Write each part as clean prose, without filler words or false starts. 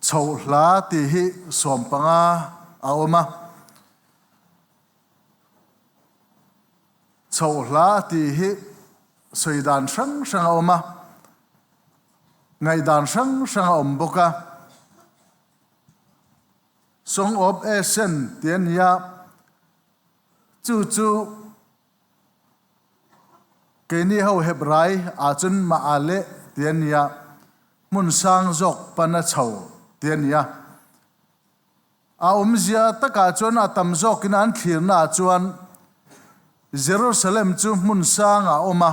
Chhoh hla tih hi 15 a awm a. Chhoh hla tih hi sawi dan hrang hrang a awm a, ngaihdan hrang hrang a awm bawk a. Song of Ascent tih a ni a, chu chu keini ho Hebrai ah chuan Ma'aleh tih a ni a, hmun sang zawk pana chho tih a ni a. A awmzia takah chuan a tam zawkin an thlirna ah chuan Jerusalem chu hmun sang ah a awm a,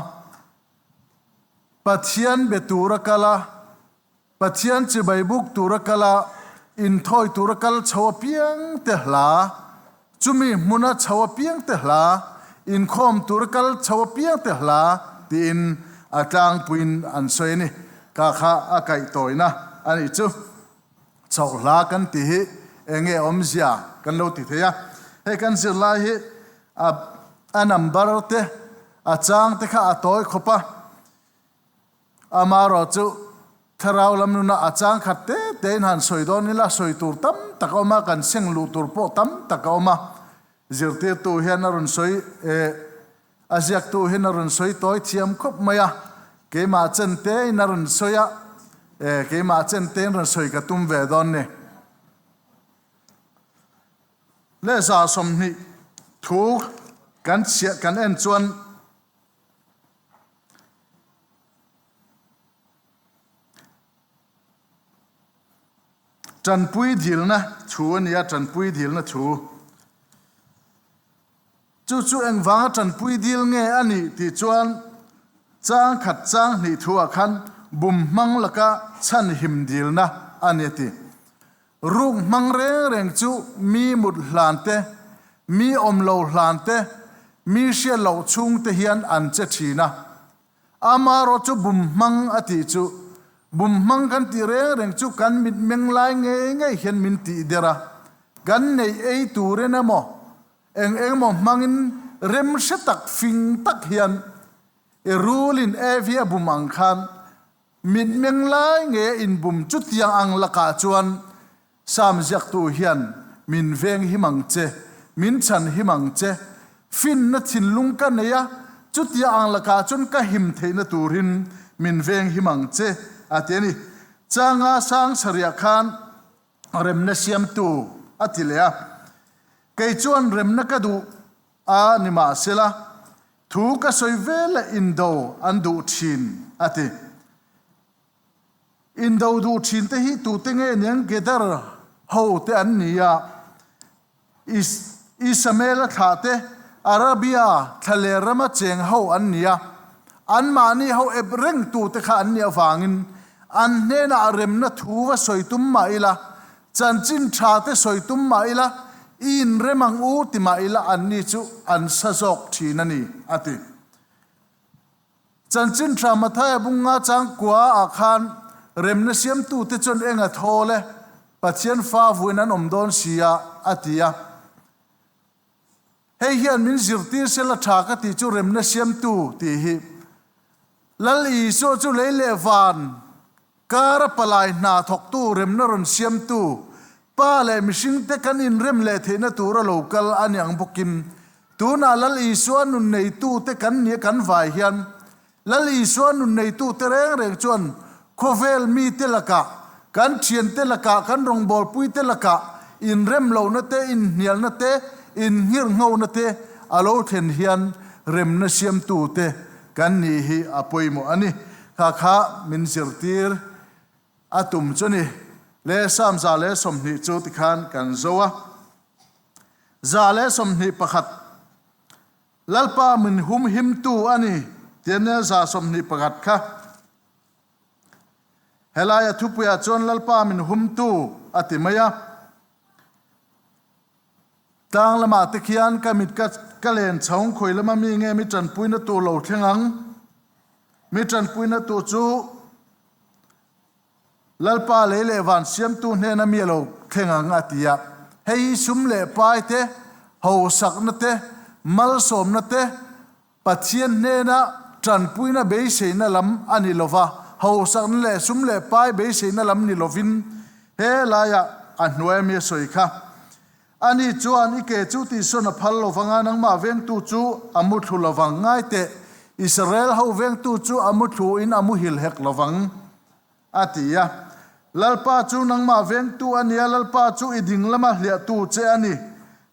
Pathian be tura kal a, Pathian chibai buk tura kal a, inthawi tura kal chho apiang te hla, chumi hmuna chho apiang te hla, inkhawm tura kal chho apiang te hla tiin a tlangpuiin an sawi a ni. Ka kha a kaih tawina a nih chu. Chhoh hla kan ti hi eng nge awmzia kan lo ti thei a. Hei kan zirlai hi a a number te a chang te kha a tawi khawp a. Amaherawh chu thlarau lam nuna a chang khat te tein han sawi dawn ila sawi tur tam tak a awm a, kan seng luh tur pawh tam tak a awm a. Zirtirtu hian a rawn sawi eh a ziaktu hian a rawn sawi tawi thiam khawp mai a, keimah chen tein a rawn sawi a, eh keimah chen tein rawn sawi ka tum ve dawn ni. Le 120 thu kan chhiah kan en chuan Tanpui dilna thu a nia, tanpui dilna thu. Chu chu engvanga tanpui dil nge a nih tih chuan chang khat chang hnih thu ah khan bum hmang laka chhan him dilna a ni a ti. Ruk hmang reng reng chu mi mut hlan te, mi awm lo hlan te, mi hriat loh chhung te hian an che thin a. Amarawh chu bum hmang a tih chu, bum hmang kan tih reng reng chu kan mit meng lai ngei ngei hian min tih der a, kan neih ei turin emaw, eng eng emaw hmangin rem hre tak fing tak hian i rulin Evi a bum ang khan Mitmeng lai nge inbum chutiang ang lakah chuan Sam ziaktu hian min veng him ang che, min chhan him ang che, finna thinlung ka nei a, chutiang ang lakah chuan ka him theihna turin min veng him ang che, a ti a ni. Changa sang sarihah khan remna siamtu a ti leh a, Kei chuan remna ka duh a, nimahsela, Thu ka sawi vel leh indo an duh thin, a ti. Indo duh thin te hi tute nge niang Gedar ho te an ni a, Isamael-a thlah te, Arabia thlaler rama cheng ho an ni a, anmahni ho ep reng tute kha an nih avangin an hnenah remna thu va sawi tum mah ila, Chanchin tha te sawi tum mah ila, i inrem ang u ti mah ila anni chu an sa zawk thin a ni, a ti. Chanchin tha Mathaia bunga changkua ah khan remna siamtute chuan eng a thawl e, Pathian fa vuin an awm dawn si a, a ti a. Hei hian min zirtir sela tha ka tih chu remna siamtu tih hi. Lal Isua chu lei leh van kara palai hna thawktu remna rawn siamtu Pa leh mihringte kan inrem leh theihna tura lo kal a ni ang bawkin tunah Lal Isua nun neitute kan nia kan vai hian Lal Isua nun neitute reng reng chuan khawvel mite lakah kan thiante lakah kan rawngbawlpuite lakah inrem lohna te inhnialna te innghirhnghona te a lo thlen hian remna siamtute kan nih hi a pawimawh a ni. Kha kha min zirtir a tum chu ni. Le Sam 120 chu tikhan kan zo a. 121. Lalpa min humhimtu a ni tia nel 121 kha. Helaia thupuiah chuan Lalpa min humtu a ti mai a. Tlang lamah te khian ka mit ka ka len chhawng khawi lama mi nge mi tanpuina tur lo thleng ang. Mi tanpuina tur chu Lalpa lei leh van siamtu hnena mi a lo thleng ang a ti a. Hei hi sum leh pai te, hausakna te, malsawmna te, Pathian hnena tanpuina beiseina lam a ni lova, hausakna leh sum leh pai beiseina lam ni lovin, He laia a hnuai ami a sawi kha. Ani chuan, I ke chu tihsawn a phal lo vang a, nangmah vengtu chu a muthlu lo vang. Ngai teh, Israel ho vengtu chu a muthlu in a muhil hek lo vang, a ti a. Lalpa chu nangmah vengtu a nia, Lalpa chu i ding lama hliahtu che a ni.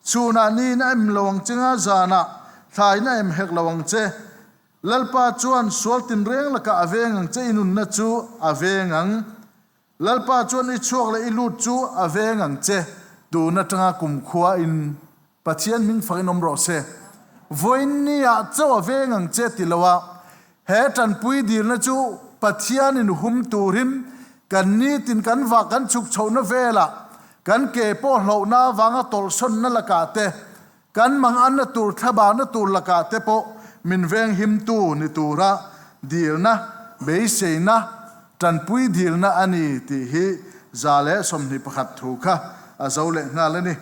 Chhunah niin a em lo ang che nga, zanah thlaiin a em hek lo ang che. Lalpa chuan sual tinreng lakah a veng ang che, i nunna chu a veng ang. Lalpa chuan i chhuak leh i lut chu a veng ang che. Tun atanga kumkhua in Pathian hming fak in awm rawh se. Vawiin ni ah chauh a veng ang che ti lo a, he tanpui dilna chu Pathian in hum turin kan nitin kan vah kan chhuk chhohna velah kan ke pawh hlohna avanga tawlhsawnna lakah te Kan manganna tur thlabakna tur lakah te pawh min venghimtu ni tura dilna, beiseina, tanpui dilna a ni tih hi 121 thu kha a zo leh nghal a ni.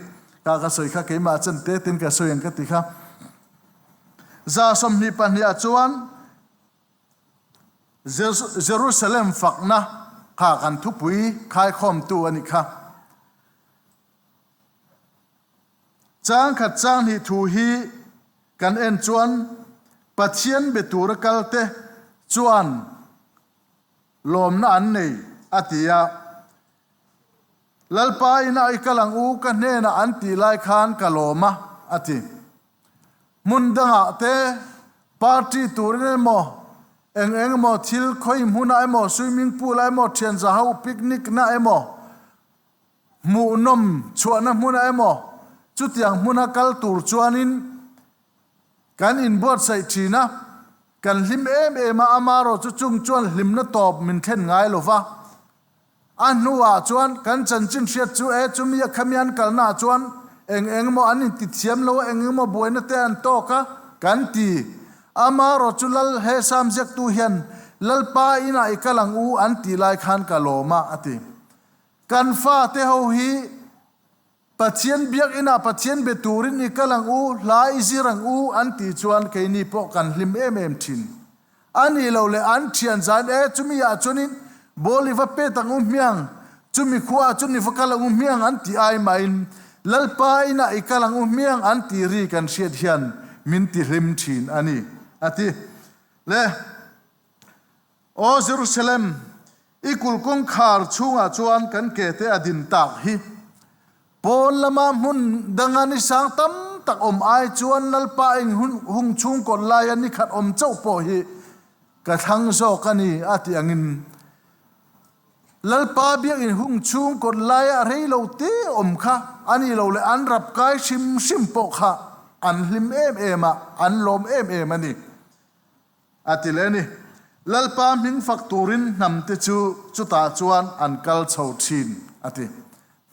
Ka ka sawi kha keimah chen te tin ka sawi ang ka ti kha. 22 ah chuan Jerusalem fakna kha kan thupui khaikhawmtu a nih kha. Changkhat changhnih thu hi kan en chuan Pathian be tura kalte chuan lawmna an nei a ti a. Lalpa inah i kal ang u ka hnenah an tih lai khan ka lawm a, a ti. Hmun dangah te party turin emaw eng eng emaw thil khawi hmunah emaw swimming pool ah emaw thianza ho picnic na emaw Hmuhnawm chhuahna hmunah emaw chutiang hmuna kal tur chuanin kan inbuatsaih thin a, kan hlim em em a, amarawh chu chung chuan hlimna tawp min thlen ngai lo va. A hnuah chuan kan chanchin hriat chu e chumi a khami an kalnaah chuan eng eng emaw an intithiam lo a, eng emaw buaina te an tawk a, kan ti. Amarawh chu Lal he Sam ziaktu hian Lalpa inah i kal ang u an tih lai khan ka lawm a, a ti. Kan fate ho hi Pathian biakinah Pathian be turin i kal ang u, hla i zir ang u an tih chuan keini pawh kan hlim em em thin. A nih loh leh an thian zan e, chumi ah chuanin ball i va pet ang u hmiang, chumi khua ah chuan i va kal ang u hmiang an tih ai mahin Lalpa inah i kal ang u hmiang an tih ri kan hriat hian min ti hlim thin a ni, a ti. Le. Aw Jerusalem, i kulh kawngkhar chhungah chuan kan ke te a din tak hi. Pawn lama hmun danga ni sang tam tak awm ai chuan Lalpa eng hung chhung kawt laia ni khat awm chauh pawh hi ka thlang zawk a ni, a ti angin Lalpa biakinn hung chhung kawt laia rei lo te awm kha a ni lo leh an rap kai hrim hrim pawh kha an hlim em em a, an lawm em em a ni. A ti leh a ni. Lalpa hming fak turin hnamte chu chutah chuan an kal chho thin, a ti.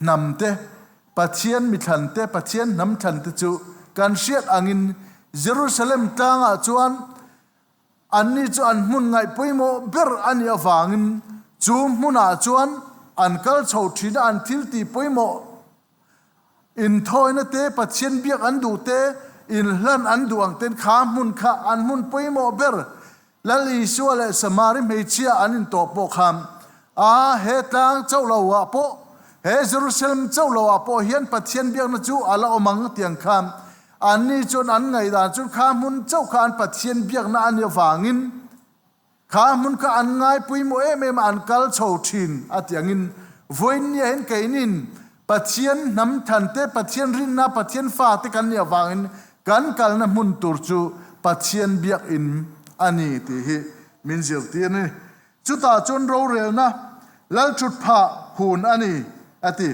Hnamte, Pathian mithlante, Pathian hnam thlante chu kan hriat angin Jerusalem tlangah chuan anni chu an hmun ngaih pawimawh ber a nih avangin chu hmunah chuan an kal chho thin a, an thiltih pawimawh Inthawina te, Pathian biak an duh te, inhlan an duh ang ten kha hmun kha an hmun pawimawh ber. Lal Isua leh Samari hmeichhia an intawh pawh khan a he tlang chauh lo ah pawh, he Jerusalem chauh lo ah pawh hian Pathian biakna chu a la awm ang tiang khan anni chuan an ngaihdan chu kha hmun chauh kha an Pathian biakna a nih avangin Kha hmun kha an ngai pawimawh em em a, an kal chho thin a tih angin vawiin hian keinin Pathian hnam than te, Pathian rinna, Pathian fa te kan nih avangin kan kalna hmun tur chu Pathian biakinn a ni tih hi min zirtir a ni. Chutah chuan rorelna lal thut phah hun a ni a ti.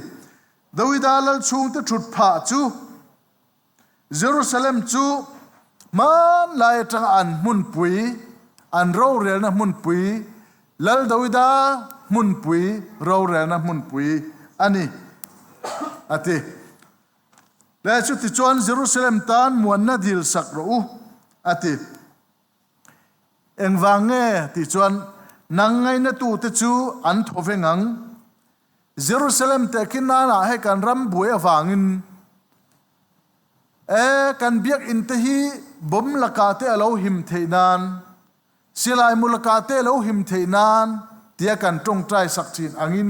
Dawida lal chhungte thut phah chu Jerusalem chu hmanlai atanga an hmunpui, an rorelna hmunpui, Lal Dawida hmunpui rorelna hmunpui a ni, a ti. Le chutichuan Jerusalem tan muanna dil sak rawh u, a ti. Engvang nge tih chuan nang ngainatute chu an thaw veng ang. Jerusalem tehkhin nanah hei kan ram buai avangin e kan biakinn te hi bomb lakah te a lo him theih nan, silai mu lakah te a lo him theih nan tia kan tawngtai sak thin angin.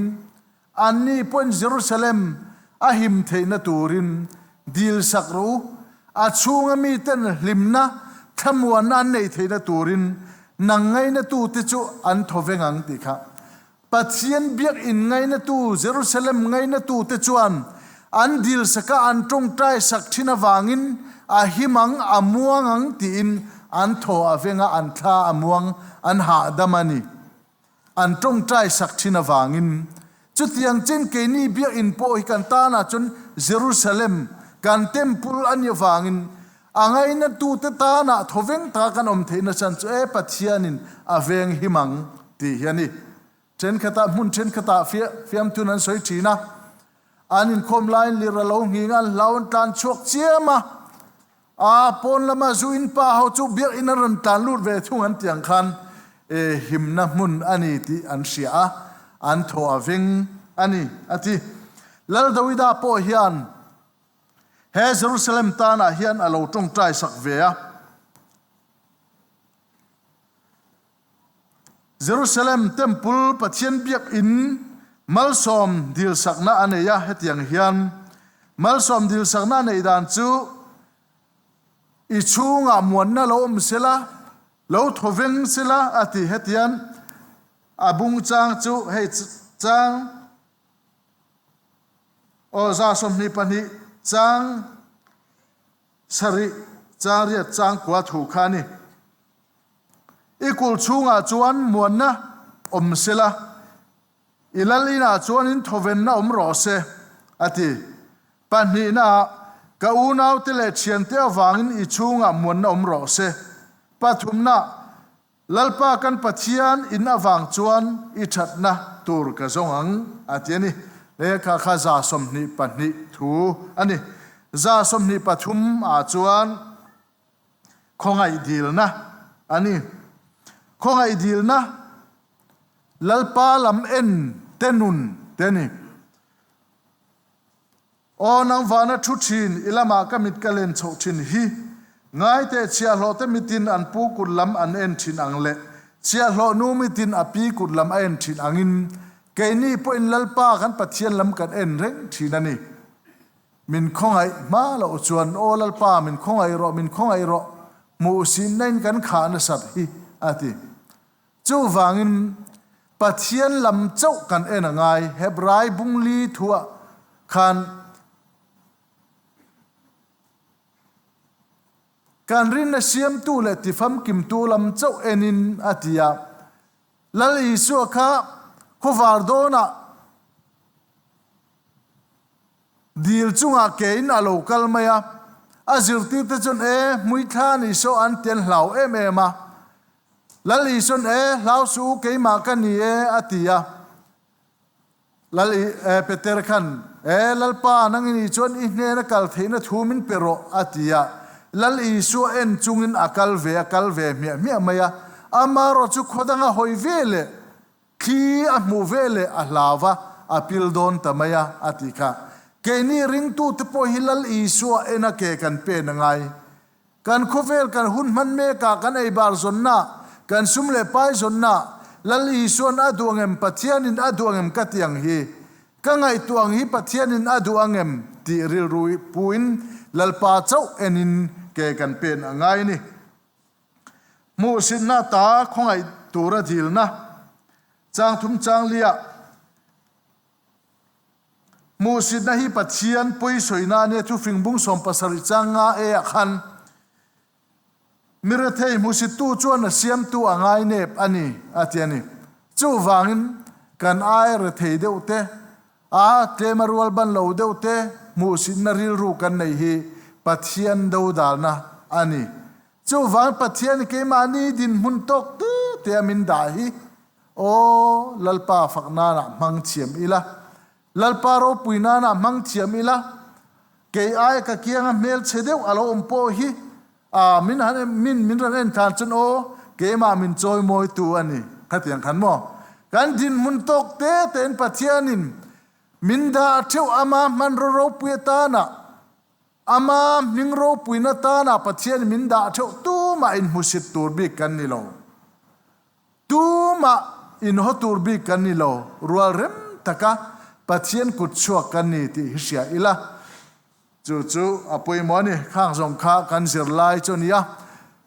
Anni pawhin Jerusalem a him theihna turin dil sak rawh u. A chhunga miten hlimna, thlamuanna an neih theihna turin nang ngainatute chu an thaw veng ang tih kha. Pathian biakinn ngainatu Jerusalem ngainatute chuan an dil saka an tawngtai sak thin avangin a him ang, a muang ang tiin an thaw a veng a, an thla a muang, an hahdam a ni. An tawngtai sak thin avangin. Chutiang chin keini biakinn pawh hi kan tanah chuan Jerusalem, kan temple a nih avangin a ngainatute tanah thawveng taka kan awm theihna chan chu e Pathianin a veng him ang tih hi a ni. Thenkhatah hmun thenkhatah fiamthun an sawi thin a, an inkhawm laiin lir a lo nghing a, an hlau an tlan chhuak chiam a, a pawn lama zu in pa ho chu biakinn an rawn tlan lut ve thung an tih ang khan e himna hmun a ni tih an hria a, an thaw a veng a ni a ti. Lal Dawida pawh hian He Jerusalem tanah hian a lo tawngtai sak ve a. Jerusalem Temple Pathian biakinn malsawm dilsakna a nei a, hetiang hian malsawm dilsakna a neih dan chu i chhungah muanna lo awm sela, lo thawveng sela a ti. Hetian a bung chang chu hei chang Aw 22 chang sarih chang riat chang kua thu kha a ni. I kulh chhungah chuan muanna awm sela, i lal inah chuanin thawvenna awm rawh se, a ti. Pahnihnaah, ka unaute leh thiante avangin i chhungah muanna awm rawh se. Pathumnaah, Lalpa kan Pathian in avang chuan i thatna tur ka zawng ang, a ti a ni. Lehkha kha 22 thu a ni. 23 ah chuan khawngaih dilna a ni. Khawngaih dilna Lalpa lam en te nun te a ni. Aw nang vana thu thin, i lamah ka mit ka len chhoh thin hi. Ngai teh chhiahhlawh te mitin an pu kut lam an en thin ang leh chhiahhlawh nu mitin a pi kut lam a en thin angin keini pawhin Lalpa kan Pathian lam kan en reng thin a ni. Min khawngaih hma loh chuan aw Lalpa min khawngaih rawh min khawngaih rawh hmuhsinna in kan khah nasat hi a ti. Chuvangin, Pathian lam chauh kan en a ngai. Hebrai bungli thuah khan kan rinna siamtu leh tifamkimtu lam chauh enin a ti a. Lal Isua kha khawvar dawnah Dil chungah kein a lo kal mai a, a zirtirte chuan e, hmuithla ni saw an ti an hlau em em a. Lal Isuan e, hlau suh u, keimah ka ni e, a ti a. Lal I, e, Peter khan, e, Lalpa, nang i nih chuan i hnena kal theihna thu min pe rawh, a ti a. Lal Isua en chungin a kal ve a kal ve hmiah hmiah mai a. Amaherawhchu chu khaw danga hawi ve leh Thli a hmuh ve leh a hlau va, a pil dawn ta mai a, a ti kha. Keini ringtute pawh hi Lal Isua ena ke kan pen a ngai. Kan khawvel kan hun hman mekah kan eibar zawnna, kan sum leh pai zawnna, Lal Isua'n a duh angem, Pathianin a duh angem ka ti ang hi, ka ngaihtuah ang hi Pathianin a duh angem tih rilru puin Lalpa chauh enin ke kan pen a ngai a ni. Hmuhsitna ta khawngaih tura dilna chang thum chang liah hmuhsitna hi Pathian pawisawina ania chu fingbung 70 chang nga e ah khan mi rethei hmuhsittu chuan a siamtu a ngai nep a ni a ti a ni. Chuvangin kan ai rethei deuh te a tlema rual ban lo deuh te hmuhsitna rilru kan nei hi Pathian dodalna a ni. Chuvang Pathian keimahni dinhmun tawk te te a min dah hi aw Lalpa fak nanah hmang thiam ila, Lalpa ropui nanah hmang thiam ila, kei aia ka kianga hmelchhe deuh a lo awm pawh hi a min han min min rawn en than chuan aw keimah min chawimawitu a ni. Khatiang khan maw kan dinhmun tawk te tein Pathianin min dah theuh ama hmanraw ropui atanah Ama hming ropuina tana Pathian min dah theuh tumah inhmusit tur bik kan ni lo. Tumah inhaw tur bik kan ni lo. Rual rem taka Pathian kut chhuak kan ni tih hi hria ila. Chu chu a pawimawh a ni. Khang zawng kha kan zirlai chu a ni a.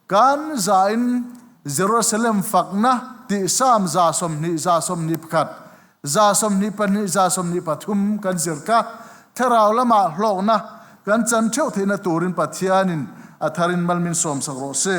Kan zain Jerusalem fakna tih Psalm 120, 121, 122, 123 kan zir kha thlarau lamah hlawkna kan chan theuh theihna turin Pathianin a tharin mal min sawmsak rawh se.